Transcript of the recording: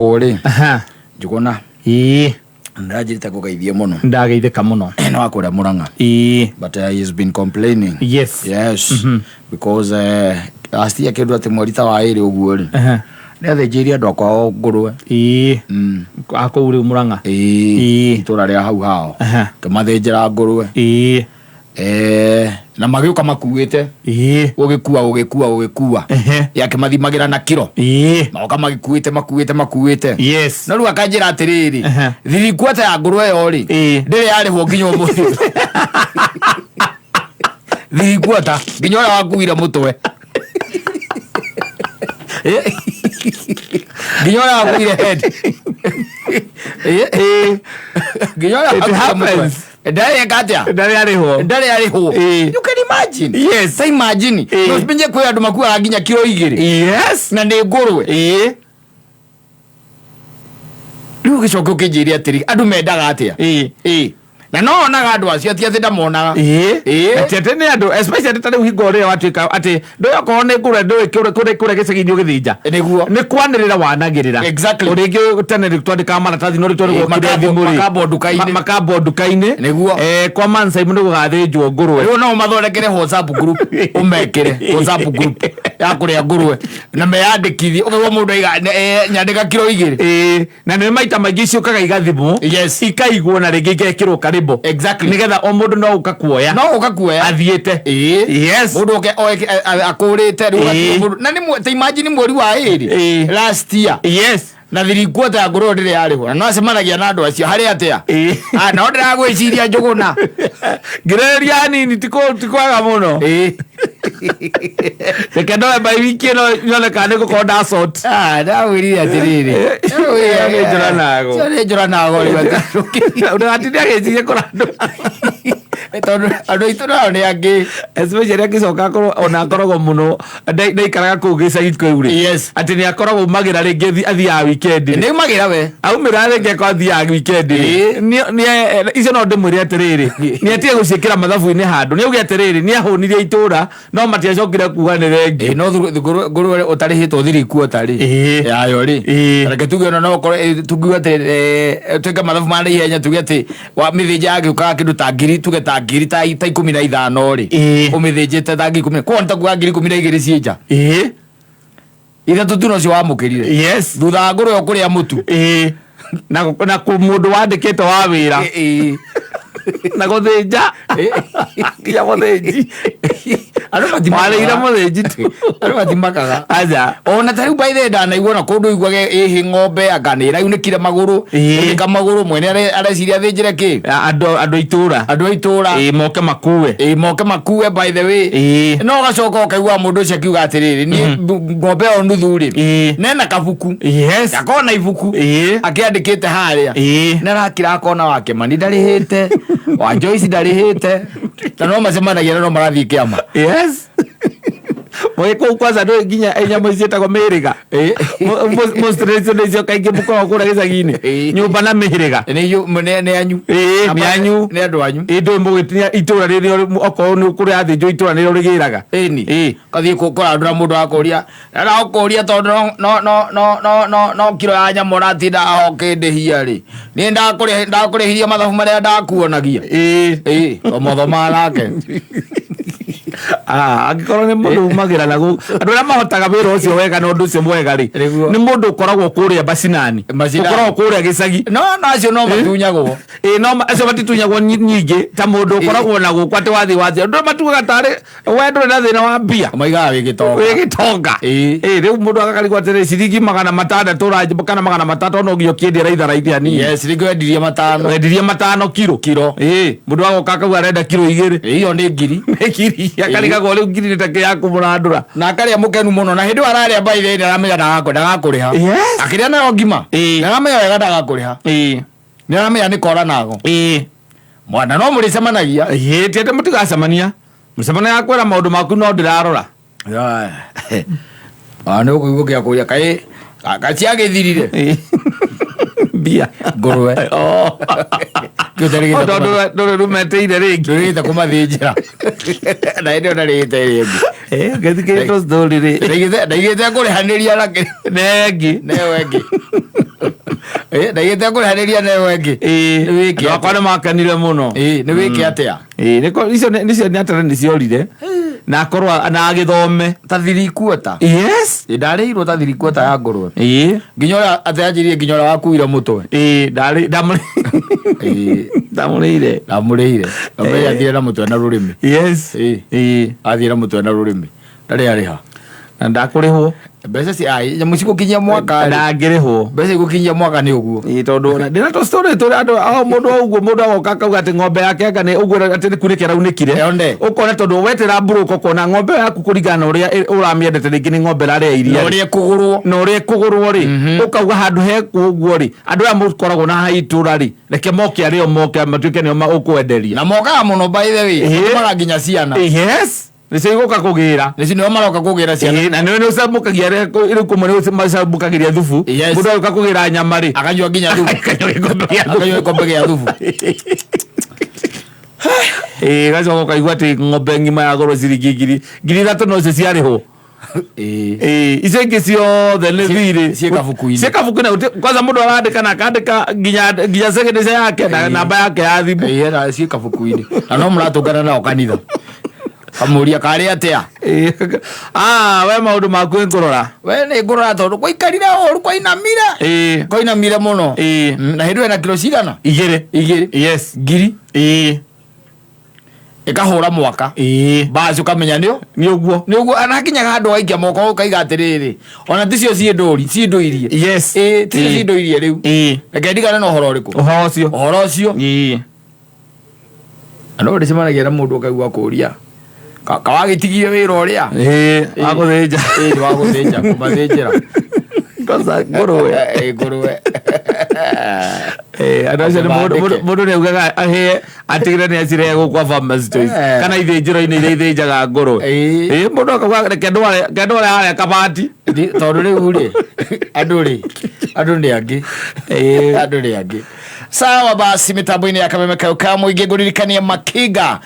Rĩ Aha. Njuguna. Ĩĩ. Ndĩranjĩrĩte ngũgeithie mũno. Ndageithĩka mũno. Nĩ wa kũrĩa Mũrang'a. Ĩĩ. But he has been complaining. Yes. Because last year kĩndũ atĩ mweri ta wa ĩrĩ ũguo rĩ. Aha. Nĩ athĩnjĩirie andũ akwa o ngũrwe. Ĩĩ. A kũu rĩu Mũrang'a. Ĩĩ. Ĩĩ. Itũra rĩa hau hao. Aha. Ngĩmathĩnjĩra ngũrwe. Ĩĩ. Na magĩũka makuĩte. Ĩĩ. Gũgĩkua gũgĩkua gũgĩkua. Ehe. Yakĩmathimagĩra na kiro. Ĩĩ. Magoka magĩkuĩte makuĩte makuĩte. Yes. No rĩu akanjĩra atĩrĩrĩ, Ehe. thirikuata ya ngũrwe ĩyo rĩ, Ĩĩ. ndĩrĩ yarĩhwo nginya ũmũthĩ. Thirikuata nginya ũrĩa wakuire mũtwe. Nginya ũrĩa wakuire head. Nginya ũrĩa It wakuire mũtwe. happens. Ndarĩ eka atĩa? Ndarĩ arĩhwo. Ndarĩ arĩhwo. Ĩĩ. You can imagine. Yes. Ta imagine. Ĩĩ. No ũmenye kwĩ andũ makuaga nginya kiro 2. Yes. Na nĩ ngũrwe. Ĩĩ. Rĩu ũgĩcoka ũkĩnjĩre atĩrĩ, andũ mendaga atĩa? Ĩĩ. Ĩĩ. Na no onaga andũ acio ti atĩ ndamonaga. Ĩĩ. Ĩĩ. Atĩ atĩ nĩ andũ especially ta rĩu hingo rĩrĩa watuĩka atĩ ndũĩ okorwo nĩ ngũrwe ndũĩ kũrĩa kũrĩa gĩcagi-inĩ ũgĩthĩnja. Nĩguo. Nĩ kwanĩrĩra wanagĩrĩra. Exactly. O rĩngĩ tene nĩ twandĩkaga maratathi no rĩu twarĩ Ĩĩ, gwokire thimũ rĩ. makambwo nduka-inĩ. Makambwo nduka-inĩ. Nĩguo. Kwa Mansaimu nĩ gũgathĩnjwo ngũrwe. Rĩu no ũmathondekere WhatsApp group, ũmekĩre WhatsApp group ya kũrĩa ngũrwe na meyandĩkithie ũkaigua mũndũ aiga nyandĩka kiro 2. Ĩĩ, na nĩ maita maingĩ ciũkaga igathimwo. Yes. Ikaigwo na rĩngĩ igekĩrwo karĩmbo. Exactly. Nĩgetha o mũndũ no ũka kuoya. No ũka kuoya. Athiĩte. Ĩĩ. Yes. Mũndũ oke oe akũrĩte rĩu Ĩĩ. gatirĩ mũndũ. Na nĩ ta imagine mweri wa ĩrĩ. Ĩĩ. Last year. Yes. Na thirikuota ya ngũrwe ndĩrĩ yarĩhwo. Na no acemanagia na andũ acio harĩ atĩa? Ĩĩ. Ah, no ndĩragwĩciria Njũgũna. Ngirĩrĩria hanini ti kwaga mũno. Ĩĩ. Reke ndore by wiki ĩno nyone kana nĩ ngũkorwo ndasort. Ah, ndagwĩrire atĩrĩrĩ. Ĩyo nĩ njũra nago. Ĩyo nĩ njũra nago rĩu atĩ. Ndũgatinde agĩciria kũra andũ. Tondũ andũ aitũ nao nĩ angĩ. Especially agĩcoka akorwo ona akoragwo mũno ndaikaraga kũu gĩcagi kĩu rĩ. Yes. Atĩ nĩ akoragwo aumagĩra rĩngĩ athiaga weekend rĩ. Nĩ aumagĩra we. Aumĩra rĩngĩ akorwo athiaga weekend rĩ. Ĩĩ. Icio no ndĩmwĩre atĩrĩrĩ, nĩ atige gũciĩkĩra mathabu-inĩ handũ. Nĩ auge atĩrĩrĩ, nĩ ahũnirie itũra no matiacokire kuga nĩ thengiũ. Ĩĩ, no ngũrwe ũtarĩhĩtwo thirikuota rĩ. Ĩĩ. Yayo rĩ. Ĩĩ. Reke tuge ona no ũkorwo tuge atĩ twĩke mathabu ma naihenya tuge atĩ wa mĩthĩnja yagĩũkaga kĩndũ ta ngiri tuge ta ngiri ta 15 rĩ. Ĩĩ. Ũmĩthĩnjĩte ta ngiri ikũmi. Koguo nĩ ta kuga ngiri 12 ciĩ nja. Ĩĩ. 3 tu nocio wamũkĩrire. Yes. Thutha wa ngũrwe ĩyo kũrĩa mũtu. Ĩĩ. Na mũndũ wandĩkĩte wa wĩra. Ĩĩ. Na gũthĩnja. Nginya mũthĩnji. Andũ matimakaga. Warĩire mũthĩnji tu. Andũ matimakaga. Aca. Ona ta rĩu by the way ndanaigua na kũndũ iguage ĩhĩ ng'ombe anga nĩ ĩraunĩkire magũrũ. Ĩĩ. Unĩka magũrũ mwene areciria athĩnjĩre kĩ? Andũ a itũra. Andũ a itũra. Ĩĩ, moke makue. Ĩĩ, moke makue by the way. Ĩĩ. No ũgacoka ũkaigua mũndũ ũcio akiuga atĩrĩrĩ, niĩ ng'ombe ĩyo nuthu rĩ. Ĩĩ. Nena kabuku. Yes. Akona ibuku. Ĩĩ. Akĩandĩkĩte harĩa. Ĩĩ. Na arakira akona wa Kĩmani ndarĩhĩte, wa Joyce ndarĩhĩte. Na no macemanagia na no marathiĩ kĩama. Yes. Mũgĩ kũu kwanza ndũĩ nginya nyamũ ici ciĩtagwo mĩhĩrĩga. Ĩĩ. Mũstrĩcio nĩcio kaingĩ mũkoragwo kũrĩa gĩcagi-inĩ. Ĩĩ. Nyũmba na mĩhĩrĩga. Nĩ nĩ anyu. Ĩĩ, nĩ anyu. Nĩ andũ anyu. Ĩĩ, ndũĩ mũgĩtinia itũra rĩrĩa okorwo nĩ kũrĩa athĩnjwo itũra nĩrĩo rĩgĩraga. Ĩni. Ĩĩ. Ũgathiĩ kũrandũra mũndũ akũria, ndĩrakũria tondũ no no no no no no kiro ya nyama ũratinda aho ũkĩndĩhia rĩ. Niĩ ndakũrĩhirie mathabu marĩa ndakuonagia. Ĩĩ. Ĩĩ, tũmũthomaga nake. Ah, angĩkorwo nĩ mũndũ umagĩra na gũ andũ arĩa mahotaga wĩra ũcio wega na ũndũ ũcio mwega rĩ Nĩguo. nĩ mũndũ ũkoragwo kũrĩa macinani Macinani. ũkoragwo kũrĩa gĩcagi No no acio no matunyagwo. Ĩĩ, no acio matitunyagwo nyingĩ ta mũndũ ũkoragwo na gũkũ atĩ wathiĩ wathiĩ andũ matugaga tarĩ we ndũrĩ na thĩna wa mbia. Maigaga wĩ gĩtonga. Wĩ gĩtonga. Ĩĩ. Ĩĩ, rĩu mũndũ agakarigwo atĩrĩ ciringi 600 ũranjĩ kana 600 no nginya ũkĩendie raitha raithi hanini. Yes, rĩngĩ wendirie 5. Wendirie 5 kiro. Kiro. Ĩĩ, mũndũ agoka akauga arenda kiro 2. Ĩĩ, iyo nĩ ngiri. Nĩ ngiri. Akarigagwo rĩu ngiri nĩ ta kĩ ya kũmũrandũra. Na akarĩa mũkenu mũno na hĩndĩ ĩyo ararĩa by the way nĩaramenya ndagakũrĩha. Yes. Akĩrĩa nayo ngima. Ĩĩ. Nĩaramenya wega ndagakũrĩha. Ĩĩ. Nĩaramenya nĩ kora nago. Ĩĩ. Mwana no mũrĩcemanagia. Ĩĩ, ti atĩ mũtigacemania. Mũcemania ya kwĩra maũndũ maku no ndĩrarora. Ah, nĩ ũkũigua kĩa kũria kaĩ gaciagĩthirire. Ĩĩ. Mbia. Ngũrwe. Oh. Kĩu ũtarĩgĩte O tondũ ndũrĩ rumetĩire rĩngĩ. Ndũrĩgĩte kũmathĩnjĩra. Na hĩndĩ ĩyo ndarĩgĩte ĩrĩa ĩngĩ. Eh, ngĩthikĩrĩtwo story rĩ. Ndaigĩte kũrĩhanĩria na Nengĩ. neyo ĩngĩ. Ndaigĩte kũrĩhanĩria na ĩyo ĩngĩ. Ĩĩ. Nĩ wĩke Andũ akwa nĩ makenire mũno. Ĩĩ, nĩ wĩke atĩa? Ĩĩ, icio nĩcio nĩ atĩrĩ nĩciorire na akorwo na agĩthome. Ta 3/4. Yes. Ĩ, ndarĩhirwo ta 3/4 ya ngũrwe. Ĩĩ. Nginya ũrĩa atĩ anjĩrire nginya ũrĩa wakuire mũtwe. Ĩĩ, ndarĩ ndamũrĩ Ĩĩ. ndamũrĩire. Ndamũrĩire. Ndamũrĩire athire na mũtwe na rũrĩmĩ. Yes. Ĩĩ. Ĩĩ. Athire na mũtwe na rũrĩmĩ. Ndarĩ arĩha. Na ndakũrĩhwo. Mbeca ci ai nyamũ cigũkinyia mwaka rĩ. Ndangĩrĩhwo. Mbeca igũkinyia mwaka nĩ ũguo. Ĩĩ, tondũ ona ndĩna tũ story tũrĩa andũ o mũndũ o ũguo mũndũ agoka akauga atĩ ng'ombe yake anga nĩ ũguo atĩ nĩ kunĩke araunĩkire. Yonde. Ũkona tondũ wetera mburũka ũkona ng'ombe ĩyo yaku kũringana na ũrĩa ũramĩendete rĩngĩ nĩ ng'ombe ĩrarĩa iria Na rĩ. ũrĩa ĩkũgũrwo. Na ũrĩa ĩkũgũrwo rĩ, ũkauga handũ he ũguo rĩ, andũ aya mũkoragwo na haha itũra rĩ, reke moke arĩo moke matuĩke nĩo ũkwenderia. Na mokaga mũno by the way. Ĩĩ. Matũmaga nginya ciana. Yes. Nĩcio igũka kũgĩra. Nĩcio nĩo maroka kũgĩra ciana. Ĩĩ, na nĩwe nĩ ũcamũkagia rĩu kũmwe nĩ macamũkagĩria thubu. Yes. Mũndũ agĩũka kũgĩra nyama rĩ, Akanyua nginya thubu. akanyua gĩkombe gĩa thubu. Akanyua gĩkombe gĩa thubu. Ĩĩ, gacoka ũkaigua atĩ ng'ombe ng'ima ya goro ciringi 3,000 nocio ciarĩhwo. Ĩĩ. Ĩĩ, icio ingĩ ciothe nĩ thirĩ. Ciĩ kabuku-inĩ. Ciĩ kabuku-inĩ, kwanza mũndũ arandĩka na akandĩka nginya signature yake na Ĩĩ. namba yake ya thimũ. Ĩĩ, na ciĩ kabuku-inĩ. Na no mũratũngana nao kanitha. Kamũria karĩ atĩa? Ĩĩ, ah, we maũndũ maku nĩngũrora. We nĩ ngũrora tondũ kwaikarire ũru kwainamire. Ĩĩ. Kwainamire mũno. Ĩĩ. Na hĩndĩ ĩyo ena kiro cigana? Igĩrĩ. Igĩrĩ. Yes. Ngiri. Ĩĩ. Ĩkahũra mwaka. Ĩĩ. Basi ũkamenya nĩ Nĩ ũguo. nĩ ũguo anakinyaga handũ waikia moko ũkaiga atĩrĩrĩ ona ticio ciĩndũri ciĩndũirie. Yes. Ĩĩ, ticio Ĩĩ. ciĩndũirie rĩu. Ĩĩ. Reke ndigane na ũhoro ũrĩkũ? Ũhoro ũcio. Ũhoro ũcio. Ĩĩ. Na no ndĩcemanagia na mũndũ ũkaigua kũria kawagĩtigie wĩra ũrĩa. Ĩĩ, wa gũthĩnja. Ĩĩ, nĩ wa gũthĩnja, kũmathĩnjĩra. Kwanza ngũrũwe. Ĩĩ, ngũrũwe. Ĩĩ, andũ acio nĩ Mandĩke. mũndũ nĩ augaga ahĩe atigĩre nĩ acirehe gũkũ kwa Farmers Choice Eh. kana ithĩnjĩro-inĩ iria ithĩnjaga ngũrũwe. Ĩĩ. Ĩĩ, mũndũ akauga reke ndware harĩa kabati. Tondũ rĩu rĩ andũ rĩ andũ nĩ angĩ. Ĩĩ. Andũ nĩ angĩ. Sawa basi, mitambo-inĩ ya Kameme Kayũ ka Mũingĩ ngũririkanie Makinga.